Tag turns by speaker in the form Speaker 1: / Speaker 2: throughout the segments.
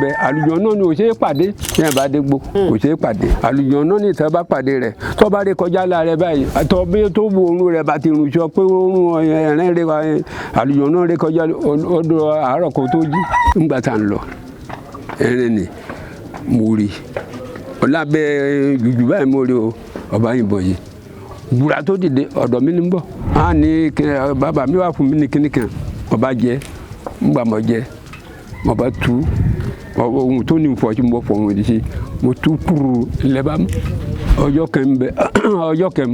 Speaker 1: bẹ àlùjọ náà ni ò ṣeé pàdé. Yẹn bá dé gbó, kò ṣeé pàdé. Àlùjọ náà ni tẹ́ bá pàdé rẹ̀, tó bá rí kọjá lára rẹ̀ báyìí, tọ́ bí tó wo orun rẹ̀ bá ti rùn sọ pé orun ẹ̀rẹ́ rẹ̀, àlùjọ náà rí kọjá ọdọ àárọ̀ kó tó jí. Ńgbà tá à ń lọ ẹ̀rìn ni mo rí ọlábẹ́ jùjú báyìí, mo rí o, ọba yìnbọn yìí gbúra tó dìde ọ̀dọ̀ mi ní bọ̀ á ní bàbá mi wà fún mi ní kíní kan, ọba jẹ ńgbà mọ̀ jẹ, mo bá tu ohun tó ní fọ tí mo fọ ohun sí, mo tu kúrú lẹ́bàá. Ọjọ́ kan ń bẹ, ọjọ́ kan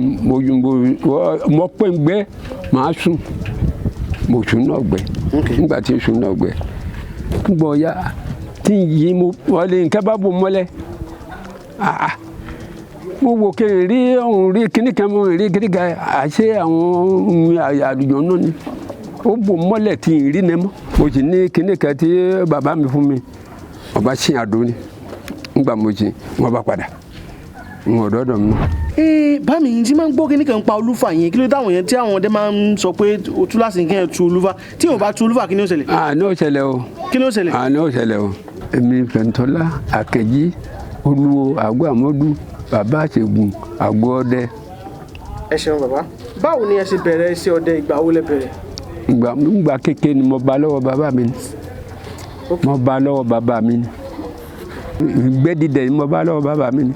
Speaker 1: mo pè ń gbẹ, màá sùn, mo sùn náà gbẹ. Nígbà tí sùn náà gbẹ ngbọ ya tí ń yí, mo wọlé, nǹkan bá bò mọ́lẹ̀. Ah, mo wò kí n rí ọ̀hún, rí kíní kan, mo rí kíní kan, àṣé àwọn àlùjọ náà ni ó bò mọ́lẹ̀ tí ń rí ní mọ́. Mo sì ní kíní kan tí bàbá mi fún mi, ọba sin àdó ni. Ngbà mo sì wọ́n bá padà ń ọ̀dọ́dọ̀ mi.
Speaker 2: Ee, bá mi tí máa ń gbọ́ kíní kan pa olúfà yẹn, kí ló táwọn yẹn tí àwọn ọdẹ máa ń sọ pé o tú láti kí ẹ tu olúfà? Tí o bá tu olúfà, kí ni ó ṣẹlẹ̀?
Speaker 1: Àní ó ṣẹlẹ̀ o.
Speaker 2: Kí ni ó ṣẹlẹ̀?
Speaker 1: Àní ó ṣẹlẹ̀ o. Èmi Fẹ̀ǹtọ́lá Àkẹ́jì, Olúwo àgọ́ àmọ́dú, bàbá àṣegùn, àgọ́ ọdẹ.
Speaker 2: Ẹ ṣeun bàbá. Báwo ni ẹ ṣe bẹ̀rẹ̀ iṣẹ́ ọdẹ? Ìgbà wo lẹ bẹ̀rẹ̀?
Speaker 1: Ngbà kékeré ni mo bá lọ́wọ́ bàbá mi ni. Mo bá lọ́wọ́ bàbá mi ni. Ìgbẹ́ dídẹ̀ ni mo bá lọ́wọ́ bàbá mi ni.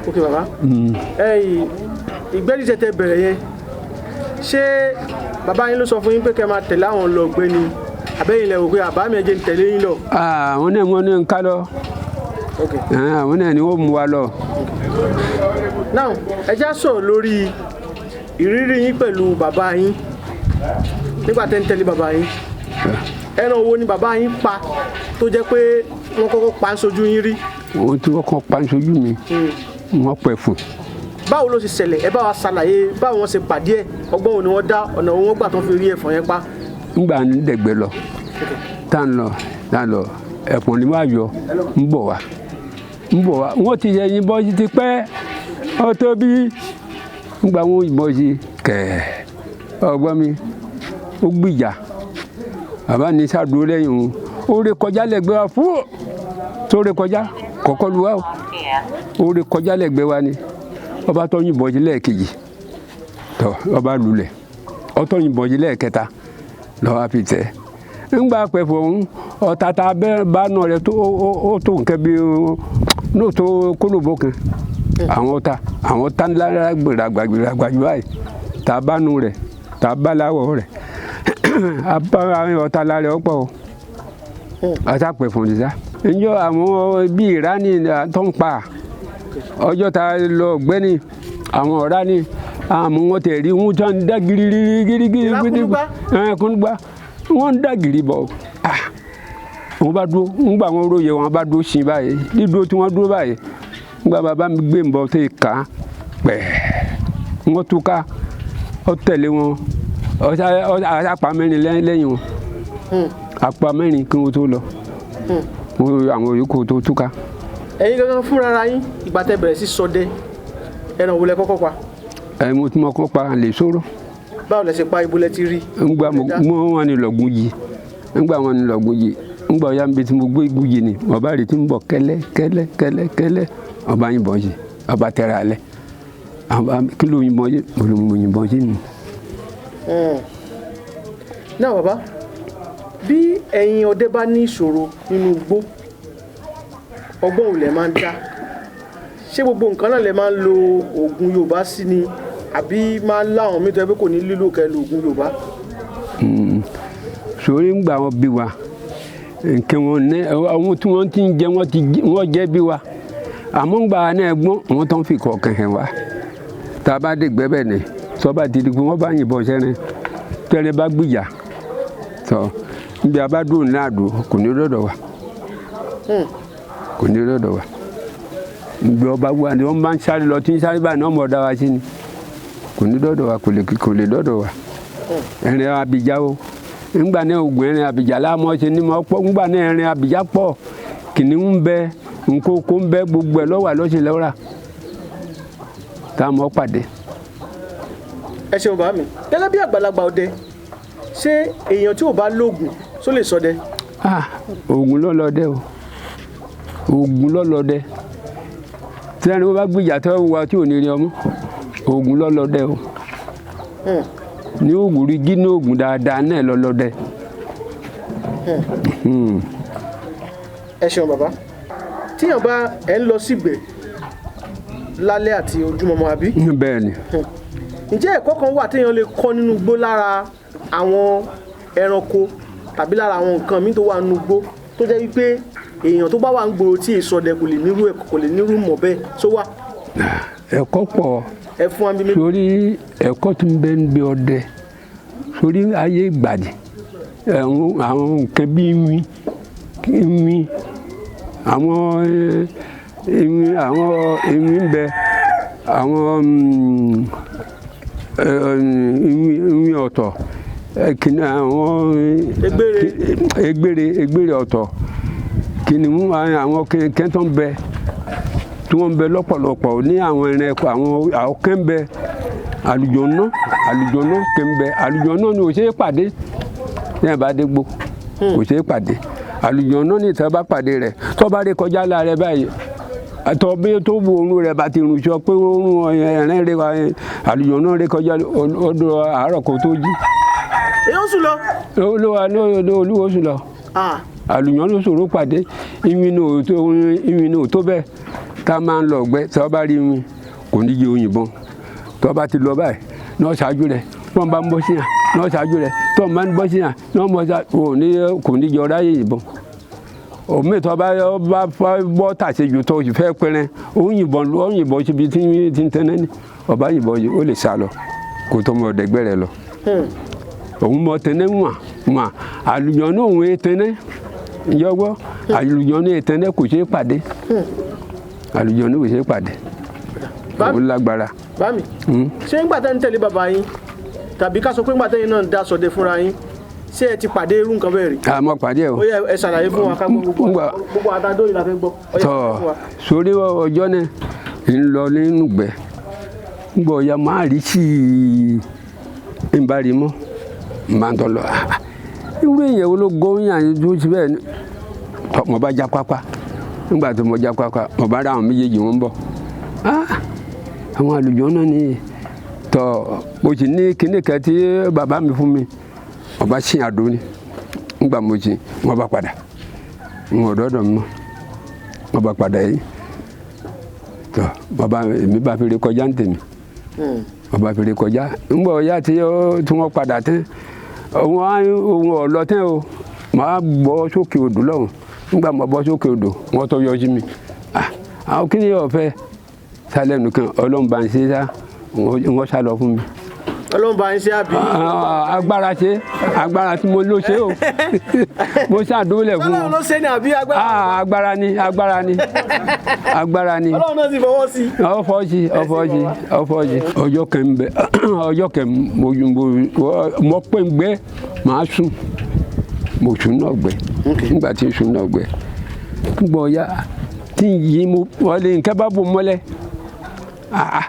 Speaker 2: Ok bàbá, ẹ̀yin ìgbẹ́ dídẹ̀ tẹ bẹ̀rẹ̀ yẹn, ṣé bàbá yín ló sọ fún yín pé kẹ́ máa tẹ̀lé àwọn lọ ọ̀gbẹ́ ni, àbẹ́yìn lẹ wò pé àbá mi ẹ jẹ́ ń tẹ̀lé yín lọ?
Speaker 1: Àwọn náà wọ́n ní ń ká lọ. Àwọn náà ni wọ́n mú wa lọ.
Speaker 2: Now, ẹ já sọ̀rọ̀ lórí ìrírí yín pẹ̀lú bàbá yín nígbà tẹ́ ń tẹ̀lé bàbá yín. Ẹran wo ni bàbá yín pa tó jẹ́ pé wọ́n kọ́kọ́ pa ń sojú yín rí?
Speaker 1: Ohun tí wọ́n kọ́ pa ń sojú mi, wọ́n pẹ̀ fún.
Speaker 2: Báwo ló ṣe ṣẹlẹ̀? Ẹ bá wa ṣàlàyé báwo wọ́n ṣe pàdé ẹ̀, ọgbọ́n wo ni wọ́n dá, ọ̀nà wo wọ́n gbà tó fi rí ẹ̀fọn yẹn pa?
Speaker 1: Ngbà ń dẹ̀gbẹ́ lọ, tá ń lọ, tá ń lọ, ẹ̀fọn ni wọ́n á yọ, ń bọ̀ wá, ń bọ̀ wá. Wọ́n ti yẹ yín bọ́ sí ti pẹ́ ọ tó bí ngbà wọn yìnbọn sí kẹ̀ẹ́ ọgbọ́n mi, ó gbìjà. Bàbá ní sàdúró lẹ́yìn òun, ó ré kọjá lẹ́gbẹ̀ẹ́ wa fún tó ré kọjá kọ́kọ́ lu wa o, ó ré kọjá lẹ́gbẹ̀ẹ́ wa ni ọba tó yìnbọn sí lẹ́ẹ̀kejì tọ, ọba lulẹ̀. Ọtọ yìnbọn sí lẹ́ẹ̀kẹta lọ́wọ́ àfi tẹ̀ ńgbà pẹ̀fọ̀ ọ̀hún. Ọ̀tá tá a bẹ́ bá nà rẹ tó ó tó nǹkan bí n'o tó kólóbó kan. Àwọn ọ̀tá, àwọn ọ̀tá ńlá gbèràgbà gbèràgbà jù báyìí tá a bá nu rẹ̀, tá a bá láwọ̀ rẹ̀, a bá àwọn ọ̀tá lára ọ̀pọ̀ o, ọ̀tá pẹ̀fọ̀ nìta. Njọ́ àwọn bíi ìrání tó ń pa ọjọ́ ta lọ ọ̀gbẹ́ni, àwọn ọ̀rá ni àmọ́ wọn tẹ̀ rí wọn tó ń dá girigirigirigiri.
Speaker 2: Ìrá kúnúgbá?
Speaker 1: Ẹ kúnúgbá, wọn ń dá gírí bọ̀. Ah, wọn bá dúró ńgbà wọn róye, wọn bá dúró sí báyìí. Dídúró tí wọn dúró báyìí, ńgbà bàbá mi gbé nbọ tó kà á pẹ̀, wọn tú ká, ọ tẹ̀lé wọn, apá mẹ́rin lẹ́yìn wọn, apá mẹ́rin kí wọn tó lọ. Àwọn yòókù tó túká.
Speaker 2: Ẹ̀yin gangan fúnra ara yín, ìgbà tẹ́ bẹ̀rẹ̀ sí ṣọdẹ, ẹran wo lẹ kọ́kọ́ pa?
Speaker 1: Ẹ mo tún mọ kọ́ pa lè sọ̀rọ̀.
Speaker 2: Báwo lẹ ṣe pa? Ibo lẹ ti rí?
Speaker 1: Ńgbà mo wọn ni lọ́gùn yìí, ńgbà wọn ni lọ́gùn yìí, ńgbà ya nbi tí mo gbé gùn ni ọba rè tí ń bọ̀ kẹ́lẹ́ kẹ́lẹ́ kẹ́lẹ́ kẹ́lẹ́, ọba yìnbọn sí, ọba tẹ̀ra alẹ́. Àwọn kí ló yìnbọn yìí? Mo ló mo yìnbọn sí mi.
Speaker 2: Náà bàbá, bí ẹ̀yin ọdẹ bá ní ìṣòro nínú igbó, ọgbọ́n ò lẹ máa ń dá? Ṣé gbogbo nǹkan náà lẹ máa ń lo oògùn Yorùbá sí ni, àbí máa ń láwọn mí tó yẹ pé kò ní lílò kẹ́ lo oògùn Yorùbá?
Speaker 1: Sórí ńgbà wọn bí wa, nǹkan wọn ní àwọn tí wọ́n ti ń jẹ, wọ́n ti wọ́n jẹ́ bí wa, àmọ́ ńgbà náà gbọ́n wọ́n tó ń fi kọ̀ọ̀kan hẹ̀ wá. Tá a bá dé gbẹ́bẹ̀ ni tọ́ba ti di pé wọ́n bá yìnbọn sẹ́rin, tẹ́lẹ̀ bá gbìjà tọ́ níbi a bá dùn ní àdó, kò ní lọ́dọ̀ wa, kò ní lọ́dọ̀ wa. Níbi ọba wa ni wọ́n máa ń sáré lọ, tí ń sáré báyìí ní ọmọ ọ̀dà wa sí ni kò ní lọ́dọ̀ wa, kò lè lọ́dọ̀ wa. Ẹ̀rìn abìjà o, ńgbà náà oògùn ẹ̀rìn abìjà láàmú ṣe ní mọ́ pọ̀. Ńgbà náà ẹ̀rìn abìjà pọ̀, kìnìún ń bẹ, nkókó ń bẹ, gbogbo ẹ̀ lọ́wọ́ àlọ́sẹ̀ lọ́ra tá a mọ̀ pàdé.
Speaker 2: Ẹ ṣeun bàbá mi. Gẹ́gẹ́ bí àgbàlagbà ọdẹ, ṣé èèyàn tí ò bá lóògùn ṣó lè ṣọdẹ?
Speaker 1: Ah, oògùn ló lọ dé o. Ògún lọ́lọ́dẹ tí ẹni wọ́n bá gbìjà tó wà tí ò ní rí ọmọ, Ògún lọ́lọ́dẹ o. Ní Ògún rí jí ní Ògún dáadáa náà lọ́lọ́dẹ.
Speaker 2: Ẹ ṣeun bàbá. Tíyàn bá ẹ ń lọ sígbẹ́ lálẹ́ àti ojúmọmọ àbí?
Speaker 1: Bẹ́ẹ̀ ni.
Speaker 2: Ǹjẹ́ ẹ̀kọ́ kan wà téèyàn lè kọ́ nínú igbó lára àwọn ẹranko tàbí lára àwọn nǹkan míì tó wà nínú igbó, tó jẹ́ wípé èèyàn tó bá wà ń gbòòrò tí èso ọdẹ kò lè nírú ẹ̀kọ́, kò lè nírú mọ̀ bẹ́ẹ̀ tó wà?
Speaker 1: Ẹ̀kọ́ pọ̀.
Speaker 2: Ẹ fún wa bí méjì.
Speaker 1: Sórí ẹ̀kọ́ tó ń bẹ ń bẹ ọdẹ sórí ayé ìgbàdì, àwọn nǹkan bíi iwin iwin, àwọn iwin, àwọn iwin ń bẹ, àwọn iwin iwin ọ̀tọ̀, kìnì àwọn
Speaker 2: Egbére.
Speaker 1: Egbére, egbére ọ̀tọ̀, kìnìún, àwọn kẹ́kẹ́ tó ń bẹ tí wọ́n ń bẹ lọ́pọ̀lọpọ̀ ní àwọn ẹranko, àwọn kẹ́ ń bẹ, àlùjọ̀nà, àlùjọ̀nà kẹ́ ń bẹ. Àlùjọ̀nà ni ò ṣe é pàdé ní ẹ̀ bá dé gbó, kò ṣe é pàdé. Àlùjọ̀nà ní ìtàn bá pàdé rẹ̀, tó bá rí kọjá lára rẹ̀ báyìí, àtọ̀ bí tó wo oorun rẹ̀ bá ti rùn sọ pé oorun ẹ̀rẹ́ rẹ̀, àlùjọ̀nà rí kọjá ọdún àárọ̀ kó tó jí.
Speaker 2: Èèyàn sùn lọ.
Speaker 1: Olúwa olúwo sùn lọ. Àlùyàn ló ṣòro pàdé. Ìwìn ní ò tó bẹ́ẹ̀ tá a máa ń lọ ọ̀gbẹ́. Tí wọ́n bá rí ìwìn, kò ní jẹ́ òyìnbọn. Tí wọ́n bá ti lọ báyìí náà ṣáájú rẹ̀, wọ́n bá ń bọ́ síyàn náà ṣáájú rẹ̀, tí wọ́n bá ń bọ́ síyàn náà mọ̀ ṣá kò ní jẹ́ ọ̀ráyè ìbọn. Òmíì tó bá bá bọ́ tàṣejù tó sì fẹ́ pẹrẹ, ó yìnbọn, ó yìnbọn síbi tí ń tẹ́lẹ̀ ní ọba yìnbọn yìí, ó lè sá lọ kó tó mọ ọ̀dẹ́gbẹ́ rẹ̀ lọ. Òun mọ tẹ́lẹ̀ wà wà àlùyàn náà òun tẹ́lẹ̀ yọgbọ́. Àlùyàn náà tẹ́lẹ̀ kò ṣeé pàdé. Àlùyàn náà kò ṣeé pàdé. Òun lágbára.
Speaker 2: Bámi, ṣé ńgbà tẹ́ ń tẹ̀lé bàbá yín, tàbí ká sọ pé ńgbà tẹ́yìn náà ń dá sọdẹ fúnra yín, ṣé ẹ ti pàdé irú nǹkan bẹ́ẹ̀ rí?
Speaker 1: Àmọ́ pàdé o.
Speaker 2: Ó yẹ ẹ ṣàlàyé fún wa ká gbọ́. Gbogbo gbogbo àtàdó yìí la fẹ́ gbọ́. Ó yẹ
Speaker 1: tọ́
Speaker 2: ṣàlàyé fún wa.
Speaker 1: Sórí ọjọ́ náà ń lọ nínú gbẹ́ ń gbọ́ ya máa rí sí i ń bá rí mọ́ ń bá ń tọ́ lọ. Ah, irú èèyàn wo ló gbọ́ yàn tó ti bẹ́ẹ̀ ni? Tọ́ mo bá já pápá. Nígbà tó mo já pápá, mo bá rí àwọn méjèèjì wọn ń bọ̀. Ah, àwọn àlùjọ náà ni. Tọ́ mo sì ní kinní kan tí bàbá mi fún mi, mo bá sin àdó ni. Nígbà mo sì wọ́n bá padà n ò dọ́dọ̀ mi mọ́, wọ́n bá padà yìí. Tọ́ bàbá èmi bá fi rí kọjá ń tèmi, wọ́n bá fi rí kọjá. Ńgbà ọ̀yá tí wọ́n padà tẹ́, òun á òun ọ̀lọ́ tẹ́ o, màá bọ́ sókè odò lọ́hùn. Ńgbà mo bọ́ sókè odò, wọ́n tó yọ sí mi. Ah, àwọn kí ni ọ̀fẹ́ sálẹ̀ nìkan? Ọlọ́run bá ń ṣe sá, wọ́n sá lọ fún mi.
Speaker 2: Ọlọ́run bá yín ṣe àbí?
Speaker 1: Ah, agbára ṣe, agbára tí mo ló ṣe o, mo ṣàdúlẹ̀ fún
Speaker 2: Ọlọ́run
Speaker 1: wọn.
Speaker 2: ló ṣe ní àbí agbára?
Speaker 1: Ah, agbára ni, agbára ni, agbára ni.
Speaker 2: Ọlọ́run náà sì fọwọ́ sí i.
Speaker 1: Ọfọsí, ọfọsí, ọfọsí. Ọjọ́ kan ń bẹ, ọjọ́ kan mo pé ń gbẹ, màá sùn, mo sùn náà gbẹ. Nígbà tí n sùn náà gbẹ, ń gbọ́ ya tí n yí mo wọlé nǹkan bá bò mọ́lẹ̀. Ah,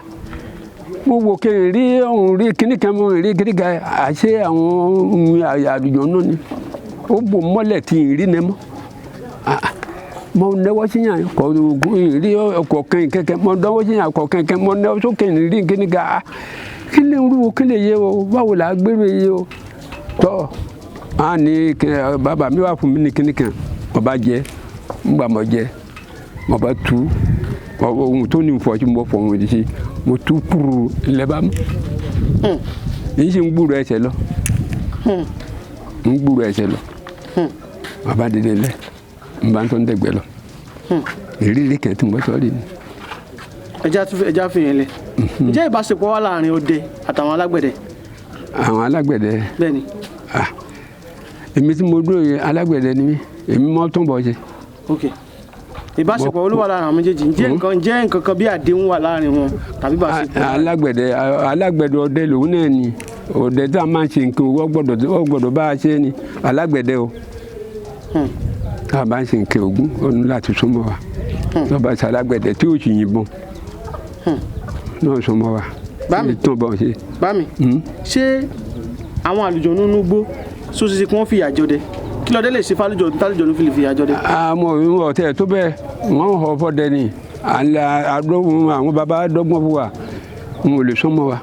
Speaker 1: mo wò kí n rí òun rí kíní kan, mo rí kíní kan, àṣé àwọn ohun àlùjọ náà ni ó bò mọ́lẹ̀ tí n rí ní mọ́. Ah, mo náwó síyàn kọ rí ọkọ̀ kan kẹ̀kẹ́, mo náwó síyàn kọ kẹ̀kẹ́, mo náwó sókè rí kíní kan. Ah, kí lè rú o, kí lè yé o, báwo là á gbérò yé o? Tọ́ a ní bàbá mi wà fún mi ní kíní kan, mo bá jẹ. Ńgbà mo jẹ, mo bá tu ohun tó ní fọ tí mo fọ ohun sí, mo tu kúrú lẹ́bàá mọ́. Yìí sì ń gbúrò ẹsẹ̀ lọ, ń gbúrò ẹsẹ̀ lọ. Bàbá dìde lẹ, n bá ń tọ́ ń dẹ̀gbẹ́ lọ. Ìrírí kẹ̀ tí mo sọ rí ni.
Speaker 2: Ẹja fi yẹn lẹ. Ǹjẹ́ ìbáṣepọ̀ wà láàrin ọdẹ àtàwọn alágbẹ̀dẹ?
Speaker 1: Àwọn alágbẹ̀dẹ?
Speaker 2: Bẹ́ẹ̀ ni.
Speaker 1: Ah, èmi tí mo dúró yẹn, alágbẹ̀dẹ ni mí, èmi mọ́ tó ń bọ̀ ṣe.
Speaker 2: Ok, ìbáṣepọ̀ olúwa láàrin àwọn méjèèjì, ǹjẹ́ nǹkan kan bí àdéhùn wà láàrin wọn tàbí ìbáṣepọ̀?
Speaker 1: Alágbẹ̀dẹ, alágbẹ̀dẹ ọdẹ lòun náà ni. Ọdẹ tí a máa ń ṣe nǹkan, ó gbọ́dọ̀ bá a ṣe ni alágbẹ̀dẹ o. Tá a bá ń ṣe nǹkan ògún, ó ní láti súnmọ́ wa. Tó bá ṣe alágbẹ̀dẹ tí ó sì yìnbọn náà súnmọ́ wa.
Speaker 2: Bá mi.
Speaker 1: Tó bọ̀ ṣe.
Speaker 2: Bá mi, ṣé àwọn àlùjọ nínú igbó sóṣìṣe kí wọ́n fìyà jọdẹ? Kí lọ́dẹ lè ṣe fálùjọ tálùjọ̀nú fi lè fi àjọ dẹ?
Speaker 1: Àmọ́ ìwọ̀n ọ̀tẹ̀ tó bẹ́ẹ̀ wọ́n họ fọ́dẹ ni àdọ́gbọ̀n àwọn baba dọ́gbọ̀n fún wa, wọn ò lè sọ́mọ́ wa,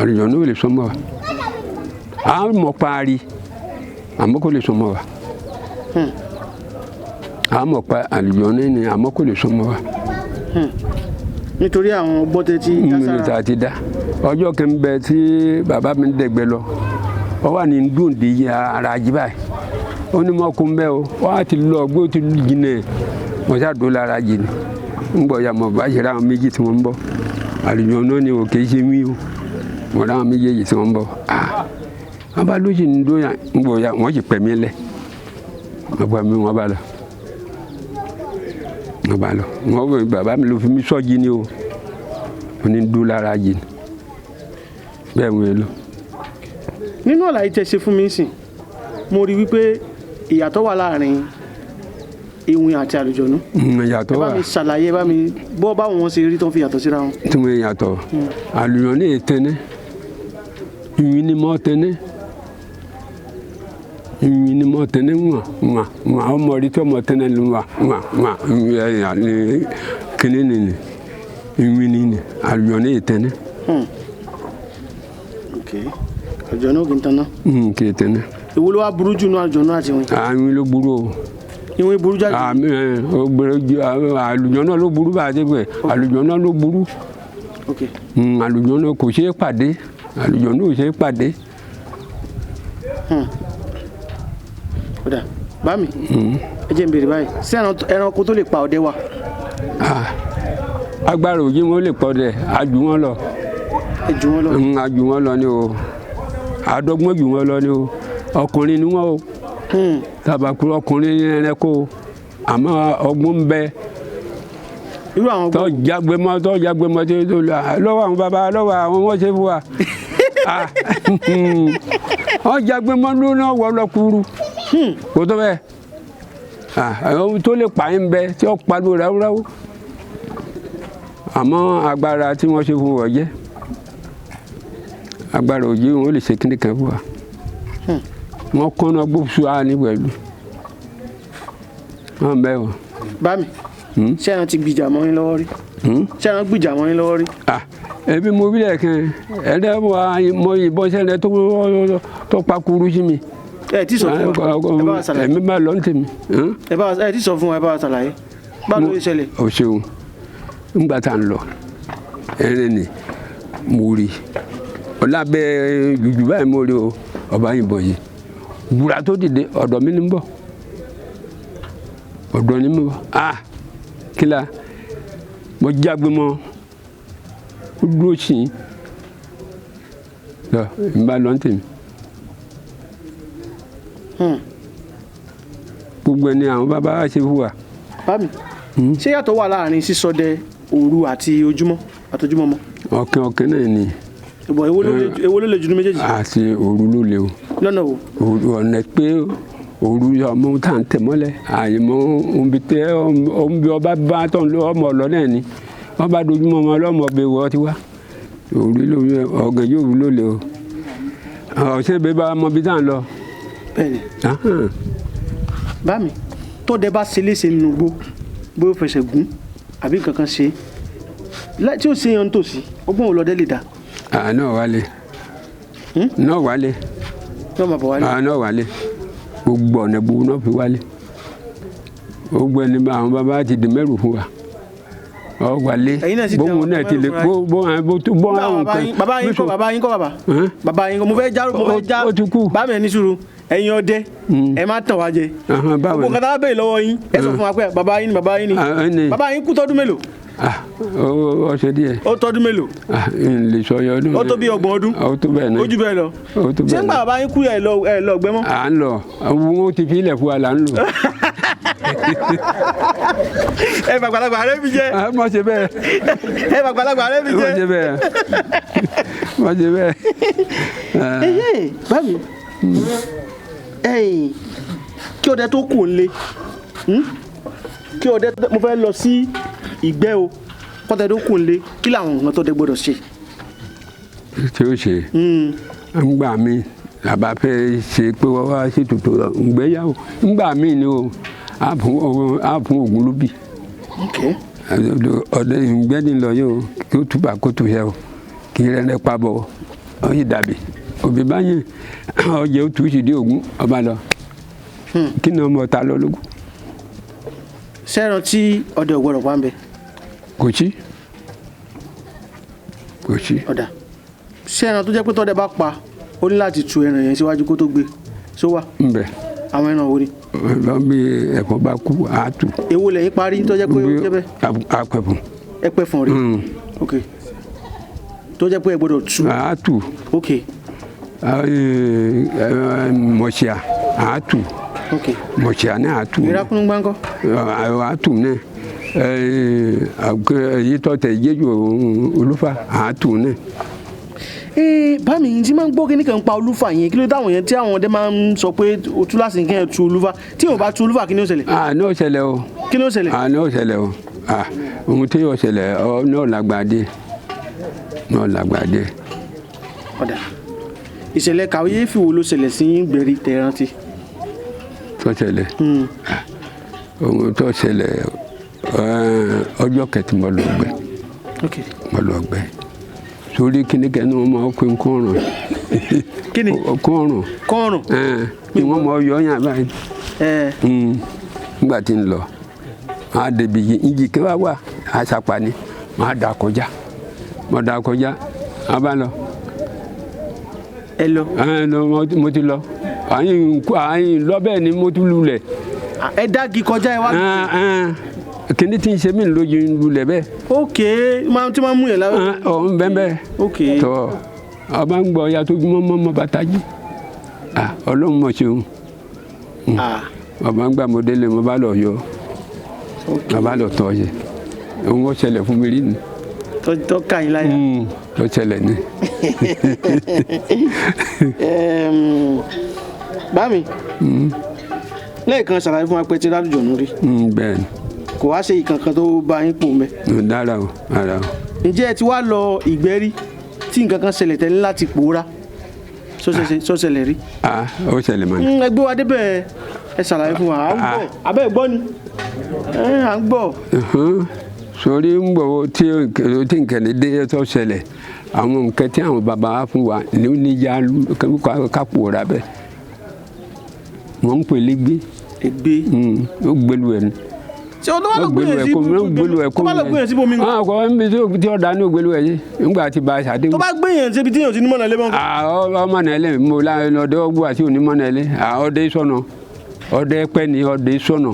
Speaker 1: àlùjọ̀nú ò lè sọ́mọ́ wa. À ń mọ̀ parí, àmọ́ kò lè sọ́mọ́ wa. À ń mọ̀ pa àlùjọ̀nú ni, àmọ́ kò lè sọ́mọ́ wa.
Speaker 2: Nítorí àwọn ọgbọ́n tẹ ti dá
Speaker 1: Mímu
Speaker 2: sára.
Speaker 1: tá a ti dá. Ọjọ́ kan bẹ tí bàbá mi ń dẹ̀gbẹ́ lọ, ọ wà ní dòǹdè ara jí báyìí, ó ní mọ́ kó ń bẹ́ o, wọ́n á ti lọ gbé, ó ti jìnnà, wọ́n sá dó lára jì ní. Ń gbọ́ ya mọ̀ bá ṣe ra àwọn méjì tí wọ́n ń bọ̀, àlùjọ náà ni ò kì í ṣe mí o, wọ́n ra àwọn méjèèjì tí wọ́n ń bọ̀. Ah, wọ́n bá lóṣì ní dó yà, ń gbọ́ ya wọ́n sì pẹ̀ mí lẹ̀, wọ́n pẹ̀ mí, wọ́n bá lọ, wọ́n bá lọ, wọ́n bẹ bàbá mi ló fi mí sọ́jí ni o, wọ́n ní dó lára jì ní bẹ́ẹ̀ wọ́n lọ.
Speaker 2: Nínú àlàyé tẹ ṣe fún mi sìn, mo rí wípé ìyàtọ̀ wà láàrin ìwìn àti àlùjọ̀nú.
Speaker 1: Ìyàtọ̀
Speaker 2: Ẹ bá
Speaker 1: wà.
Speaker 2: mi ṣàlàyé, bá mi bọ́ báwọn wọn ṣe rí tó fi yàtọ̀ síra wọn.
Speaker 1: Tí mo yàtọ̀, àlùyọ̀ ní ètẹ́nẹ́, ìyìn ni mọ́ tẹ́nẹ́, ìyìn ni mọ́ tẹ́nẹ́, wọ̀n wọ̀n wọ̀n, ọmọ rí tí ọmọ tẹ́nẹ́ ló wà wọ̀n wọ̀n ní kíní nìní, ìyìn ni ní àlùyọ̀ ní ètẹ́nẹ́.
Speaker 2: Ok, àlùjọ̀nú ò kì í tanná.
Speaker 1: Kì í tẹ́nẹ́.
Speaker 2: Èwo ló wá burú jù nínú àlùjọ̀nú àti ìwìn?
Speaker 1: Àmì ló burú o.
Speaker 2: Ìwìn burú jáde.
Speaker 1: Àmì ẹ ó burú ju àlùyọ̀ náà ló burú bá a ti pè, àlùyọ̀ náà ló burú.
Speaker 2: Ok.
Speaker 1: Àlùyọ̀ náà kò ṣeé pàdé, àlùyọ̀ náà ò ṣeé pàdé.
Speaker 2: Ó dà bá mi, ẹ jẹ́ n béèrè báyìí, ṣé ẹranko tó lè pa ọdẹ wà?
Speaker 1: Ah, agbára òjì wọn lè pọ̀ dẹ̀, àjù wọn lọ.
Speaker 2: Ẹ jù wọn lọ.
Speaker 1: Àjù wọn lọ ni o, àdọ́gbọ́n jù wọn lọ ni o, ọkùnrin ni wọn o, tabakuru ọkùnrin ní ẹranko o, àmọ́ ọgbọ́n ń bẹ.
Speaker 2: Irú àwọn
Speaker 1: tó jágbe mọ́, tó jágbe mọ́ tó tó lọ lọ́wọ́ àwọn baba, lọ́wọ́ àwọn wọ́n ṣe fún wa. Ah, wọ́n jágbe mọ́ lónà wọ́ lọ kúrú kò tó bẹ́ẹ̀. Ah, àwọn tó lè pa yín bẹ tí ó pariwo ráúráú, àmọ́ agbára tí wọ́n ṣe fún wọn jẹ́ agbára òjì, wọn ò lè ṣe kíní kan fún wa, wọ́n kọ́nà gbósù á ní pẹ̀lú wọ́n bẹ́ẹ̀ wọ́n.
Speaker 2: Bá mi, ṣé ẹran ti gbìjà mọ́ yín lọ́wọ́ rí? Ṣé ẹran gbìjà mọ́ yín lọ́wọ́ rí?
Speaker 1: Ah, ebi mo bí lẹ́ẹ̀kan ẹ̀rẹ́ wa mo yìnbọn sẹ́lẹ̀ tó pa kuru sí mi.
Speaker 2: Ẹ ti sọ fún wa, ẹ bá wa ṣàlàyé.
Speaker 1: Èmi máa lọ ní tèmi.
Speaker 2: Ẹ ti sọ fún wa, ẹ bá wa ṣàlàyé báwo ló ṣẹlẹ̀.
Speaker 1: O ṣeun. Ńgbà tá à ń lọ ẹrẹ ni mo rí ọlábẹ jùjú báyìí, mo rí o, ọba yìnbọn yìí wúrà tó dìde, ọ̀dọ̀ mi ní ń bọ̀, ọ̀dọ̀ ni mo bọ̀. Ah, kíla mo jágbe mọ́, ó dúró sí i lọ, n bá lọ ní tèmi. Gbogbo ẹni àwọn bàbá wa ṣe fún wa.
Speaker 2: Bá mi, ṣé yàtọ̀ wà láàrin sísọdẹ òru àti ojúmọ́ àtojúmọ́ mọ́?
Speaker 1: Ọ̀kẹ́ ọ̀kẹ́ náà ni.
Speaker 2: Ìbọn èwo ló le jù ní méjèèjì?
Speaker 1: Àti òru ló le o.
Speaker 2: Lọ́nà wo?
Speaker 1: Òru ọ̀nà pé òru ọmọ tá à ń tẹ̀ mọ́lẹ̀ àyèmọ́ omi tẹ omi ọba bá tọ̀ ń lọ ọmọ ọ̀lọ́ náà ni wọ́n bá dojúmọ́ ọmọ ọlọ́mọ ọbẹ̀ wọ́ ti wá, òru ló ọ̀gànjọ́ òru ló le o, ọ̀sẹ̀ bẹ́ẹ̀ bá mọ bí tá à ń lọ.
Speaker 2: Bẹ́ẹ̀ni.
Speaker 1: Ahán.
Speaker 2: Bá mi, tọ́dẹ bá ṣe léṣe nínú igbó, bóyá ó fẹsẹ̀ gún àbí nǹkan kan ṣe é tí ó ṣe yan tòsí, ọgbọ́n wo lọ́dẹ lè dá?
Speaker 1: À náà wálé. Náà wálé.
Speaker 2: Yóò máa bọ̀ wálé.
Speaker 1: À náà wálé, gbogbo ọ̀nà gbogbo náà fi wálé, gbogbo ẹni bá àwọn bàbá ti di mẹ́rù fún wa, ọ wálé.
Speaker 2: Ẹ̀yin náà sì di
Speaker 1: bóun
Speaker 2: àwọn
Speaker 1: náà ti lè
Speaker 2: mẹ́rù fúnra
Speaker 1: bó bó bó àwọn
Speaker 2: Bàbá yín, bàbá yín kọ́, bàbá yín kọ́, bàbá
Speaker 1: Hẹ́n?
Speaker 2: bàbá yín kọ́, mo fẹ́ já, mo fẹ́ já.
Speaker 1: Ó ti kú.
Speaker 2: Bá mi, ẹ̀ ní sùúrù, ẹ̀yin ọdẹ, ẹ má tàn wá jẹ.
Speaker 1: Ahán, báwo
Speaker 2: Gbogbo
Speaker 1: ni?
Speaker 2: nǹkan tá a bá béèrè lọ́wọ́ yín, ẹ sọ fún wa pé bàbá yín ni, bàbá yín ni.
Speaker 1: Ah, ẹni.
Speaker 2: Bàbá yín kú tọ́dún mélòó?
Speaker 1: Ah, ó ṣe díẹ̀.
Speaker 2: Ó tọ́dún mélòó?
Speaker 1: Ah, n lè sọ yọ ọdún.
Speaker 2: Ó tó bí 30 ọdún.
Speaker 1: Ó tó bẹ́ẹ̀ náà.
Speaker 2: Ó jù bẹ́ẹ̀ lọ.
Speaker 1: Ó tó
Speaker 2: Ṣé
Speaker 1: bẹ́ẹ̀
Speaker 2: ń gbà
Speaker 1: náà.
Speaker 2: bàbá yín kú, ẹ lọ, ẹ lọ gbẹ́mọ́?
Speaker 1: À ń lọ, àwọn ti fi ilẹ̀ fún wa là ń lò.
Speaker 2: Ẹ bàgbàlagbà rẹ mi jẹ.
Speaker 1: Ah, mọ̀ ṣe bẹ́ẹ̀.
Speaker 2: Ẹ bàgbàlagbà rẹ mi
Speaker 1: Mọ̀
Speaker 2: jẹ.
Speaker 1: ṣe bẹ́ẹ̀, mọ̀ ṣe bẹ́ẹ̀. Ah.
Speaker 2: Ẹyẹ bámi, ẹyìn kí ọdẹ tó kù ń le, Kí ọdẹ mo fẹ́ lọ sí ìgbẹ́ o, kọ́dẹ tó kù ń le, kí làwọn nǹkan tó dẹ gbọ́dọ̀ ṣe?
Speaker 1: Tí ó ṣe ń gbà mí Làbá fẹ́ ṣe pé wọ́n wá ṣètùtù ìgbéyàwó ńgbà míì ni o, á fún Ògún lóbì.
Speaker 2: Ok.
Speaker 1: Ọdẹ ìgbẹ́ni lọ yóò kí ó túbà kó tó yẹ o, kí rẹ́rẹ́ pa bọ̀ ọ yìí dàbí òbí báyìí ọjẹ́ ó tù sí dé Ògún ọba lọ. Kí ni ọmọ ta lọ lógún?
Speaker 2: Sẹ́ran tí ọdẹ ò gbọ́dọ̀ pa ń bẹ?
Speaker 1: Kò sí, kò sí.
Speaker 2: Ọ̀dà, sẹ́ran tó jẹ́ pé tọ́dẹ bá pa, ó ní láti tu ẹran yẹn síwájú kó tó gbé só wà?
Speaker 1: Nbẹ.
Speaker 2: Àwọn ẹran wo ni?
Speaker 1: Bí ẹ̀fọn bá kú, àá tù.
Speaker 2: Èwo lẹ́yìn parí tó jẹ́ pé ó jẹ́ bẹ́ẹ̀?
Speaker 1: Apẹ̀fọn.
Speaker 2: Ẹ pẹ́ fún rí? Ok, tó jẹ́ pé ẹ gbọ́dọ̀ tu?
Speaker 1: Àá tù.
Speaker 2: Ok.
Speaker 1: Mọ̀ṣíà, àá tù.
Speaker 2: Ok.
Speaker 1: Mọ̀ṣíà ní àá tù.
Speaker 2: Ìrákùnrin gbáǹkọ́?
Speaker 1: Àá tù ní èyí tó tẹ̀ jẹ́jọ́ olúfa, àá tù ní.
Speaker 2: Ee, bámi yìí tí máa ń gbọ́ kíní kan pa olúfà yẹn, kí ló dáwọn yẹn tí àwọn ọdẹ máa ń sọ pé o tú láti kí ẹ tu olúfà? Tí o bá tu olúfà, kí ni ó ṣẹlẹ̀?
Speaker 1: Àná ó ṣẹlẹ̀ o.
Speaker 2: Kí ni ó ṣẹlẹ̀?
Speaker 1: Àná ó ṣẹlẹ̀ o. Ohun tí yóò ṣẹlẹ̀ ọ náà lágbàdé, náà lágbàdé.
Speaker 2: Ọ̀dà, ìṣẹ̀lẹ̀ kàyéfì wo ló ṣẹlẹ̀ sí gbẹ̀rí tẹ̀ rántí?
Speaker 1: Tó ṣẹlẹ̀, ohun tó ṣẹlẹ̀, ọjọ́ kẹtì mo lọ gbẹ.
Speaker 2: Ok.
Speaker 1: Mo lọ gbẹ sórí kíní kẹ́ni wọ́n máa pín kọ́ọ̀rùn.
Speaker 2: Kíni?
Speaker 1: Kọ́ọ̀rùn.
Speaker 2: Kọ́ọ̀rùn?
Speaker 1: Kí wọ́n máa yọ ọ́yàn báyìí. Nígbà tí ń lọ, máa débi ìjì kí wá wà àṣàpà ni máa dà kọjá, mo dà kọjá, a bá lọ.
Speaker 2: Ẹ lọ?
Speaker 1: Mo ti lọ àyìn àyìn lọ́bẹ̀ ni mo ti lulẹ̀.
Speaker 2: Ẹ dági kọjá, ẹ wá?
Speaker 1: Kíní tí ń ṣe mí lójú lulẹ̀ bẹ́ẹ̀.
Speaker 2: Ok, máa tí máa mú yẹn lára.
Speaker 1: Ọ̀hún bẹ́ẹ̀ bẹ́ẹ̀.
Speaker 2: Ok.
Speaker 1: Tọ́ ọba ń gbọ́ ya tó mọ́ mọ́ mọ́ bàtà jí, Ọlọ́run mọ̀ ṣeun. Ọba ń gbà mo délé, mo bá lọ yọ, mo bá lọ tọ́ ṣe òun ó ṣẹlẹ̀ fún mi rí ni.
Speaker 2: Tó kà yín láyà.
Speaker 1: Tó ṣẹlẹ̀ ni.
Speaker 2: Bámi, lẹ́ẹ̀kan ṣàlàyé fún wa pé tí lálùjọ̀nù rí.
Speaker 1: Bẹ́ẹ̀ ni.
Speaker 2: Kò wá ṣe ìkankan tó bá yín pò mẹ́?
Speaker 1: Dára o, dára o.
Speaker 2: Ǹjẹ́ ẹ ti wá lọ ìgbẹ́ rí tí nǹkan kan ṣẹlẹ̀ tẹ́lẹ̀ láti pòórá? Sọ ṣẹlẹ̀ rí?
Speaker 1: Ó ṣẹlẹ̀ mọ́ ni.
Speaker 2: Ẹ gbé wa débẹ̀, ẹ ṣàlàyé fún wa, à ń gbọ́. Abẹ́ ẹ̀ gbọ́ ni, à ń gbọ́.
Speaker 1: Sórí ń gbọ́ tí nǹkan ní dé tó ṣẹlẹ̀, àwọn nǹkan tí àwọn bàbá wa fún wa ní níjà ká pòórá bẹ́ẹ̀, wọ́n ń pè légbé.
Speaker 2: Ègbé?
Speaker 1: Ó gbélu ẹ̀ ni.
Speaker 2: Ṣé o tó bá lọ gbìyànjú sí tó bá lọ gbìyànjú sí bomi?
Speaker 1: Kò ń bí tí ọ̀dà ní ògbélu ẹ̀ yìí nígbà tí bá a ṣàdéhùn.
Speaker 2: Tó bá gbìyànjú síbi tí yóò ti ní mọ̀nà lé mọ́.
Speaker 1: Ọmọ náà lè mo la ọdẹ ọgbó àti onímọ̀ náà lé, ọdẹ sọnà, ọdẹ pẹ́ ni, ọdẹ sọnà,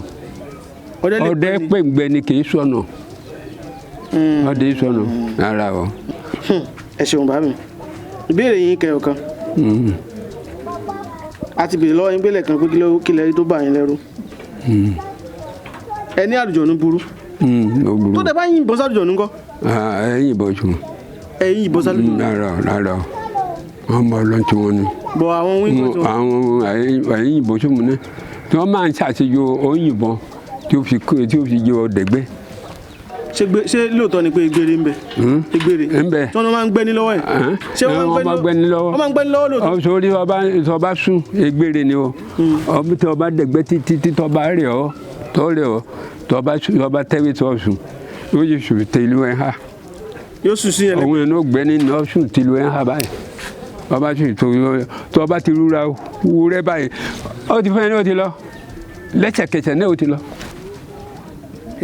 Speaker 1: ọdẹ pẹ́ gbẹ ni, kì í sọnà, ọdẹ sọnà rárá o.
Speaker 2: Ẹ ṣeun bá mi, ìbéèrè yín kẹyọ kan a ti béèrè lọ́wọ́ yín gbélé kan pé kí lẹ rí tó bà yín lẹ́rù. Ẹ ní àlùjọ̀nú burú. Tó dẹ̀ bá yìnbọn sálùjọ̀nú ńkọ́?
Speaker 1: Ẹ yìnbọn jù.
Speaker 2: Ẹ yìnbọn sálùjọ̀nú?
Speaker 1: Rárá, rárá, wọn mọ ọlọ́run tí wọ́n ní.
Speaker 2: Bọ àwọn wíńkọ tí wọ́n.
Speaker 1: Àwọn ẹ̀yìn yìnbọn tó mú ní tí wọ́n máa ń ṣàṣejò òyìnbọn tí ó fi jẹ ọ̀dẹ̀gbẹ́.
Speaker 2: Ṣé lóòótọ́ ni pé egbére ń bẹ? Egbére
Speaker 1: ń bẹ.
Speaker 2: Tí wọ́n máa ń gbẹ́ni lọ́wọ́ ẹ̀?
Speaker 1: Ṣé wọ́n máa ń gbẹ́ni lọ́wọ́?
Speaker 2: Wọ́n máa ń gbẹ́ni lọ́wọ́ lóòótọ́.
Speaker 1: Sórí ọba sùn, egbére ni o. Tí ọba dẹ̀gbẹ́ títí tí tọba rẹ̀ ọ́ tọ́ rẹ̀ ọ́ tọba tẹ́wé tọ́ sùn, ó yẹ sùn tẹ̀lú ẹ̀ ha.
Speaker 2: Yóò sùn sí yẹn lẹ.
Speaker 1: Òun yẹn ló gbẹ́ni náà sùn tẹ̀lú ẹ̀ ha báyìí. Ọba sùn tó ọba ti rúra wúrẹ́ báyìí, ó ti fẹ́ ní ó ti lọ lẹ́sẹ̀kẹsẹ̀ náà, ó ti lọ.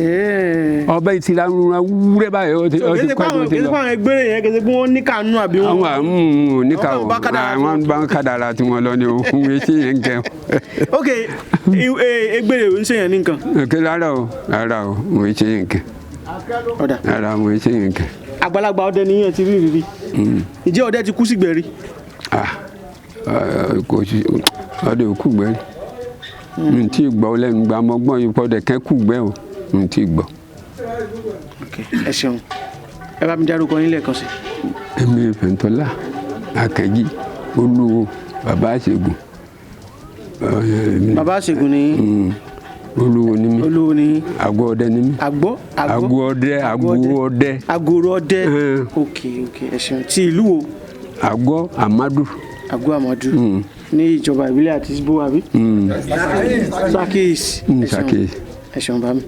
Speaker 1: Ọbẹ̀ ìtìlá rúra wúrẹ́ báyìí, ó ti kọ́ ẹ̀ ó ti lọ.
Speaker 2: Kìí ṣe pé àwọn ẹgbẹ́rẹ́ yẹn, kìí ṣe pé wọ́n ní kànú àbí wọ́n.
Speaker 1: Àwọn oníkà àwọn bá ń kádàrà tí wọ́n lọ ní òkun etí yẹn kẹ́.
Speaker 2: Ok, egbèrè ò ń ṣèyàn ní nǹkan.
Speaker 1: Kí rárá o, rárá o, mo ń ṣe yẹn kẹ́.
Speaker 2: Ọ̀dà.
Speaker 1: Rárá, mo ń ṣe yẹn kẹ́.
Speaker 2: Àgbàlagbà ọdẹ nìyẹn ti rí ìrírí. Ǹjẹ́ ọdẹ ti kú sígbẹ̀rí?
Speaker 1: Kò sí ọdẹ òkú gbẹ́, mi tí ì gbọ́ lẹ́nu gba mọ́ gbọ́n ipò ọdẹ kẹ́ kú gbẹ́ o, mi tí ì gbọ́.
Speaker 2: Ẹ ṣeun, ẹ bá mi dárúkọ yín lẹ́ẹ̀kan sí.
Speaker 1: Èmi Fẹ̀yìntọ́lá Akẹ́jì Olúwo, bàbá àṣegùn.
Speaker 2: Bàbá àṣegùn ni?
Speaker 1: Olúwo ni mí.
Speaker 2: Olúwo ni yín.
Speaker 1: Àgọ́ ọdẹ ni mí.
Speaker 2: Àgbọ́?
Speaker 1: Àgọ́ ọdẹ, àgọ́ ọdẹ.
Speaker 2: Àgọ́rọ̀ ọdẹ. Ok ok, ẹ ṣeun. Ti ìlú wo?
Speaker 1: Àgọ́ Amadu.
Speaker 2: Àgọ́ Àmọ́dù ní ìjọba ìbílẹ̀ àti Isbo, àbí Sakis?
Speaker 1: Sakis.
Speaker 2: Ẹ ṣeun bá mi.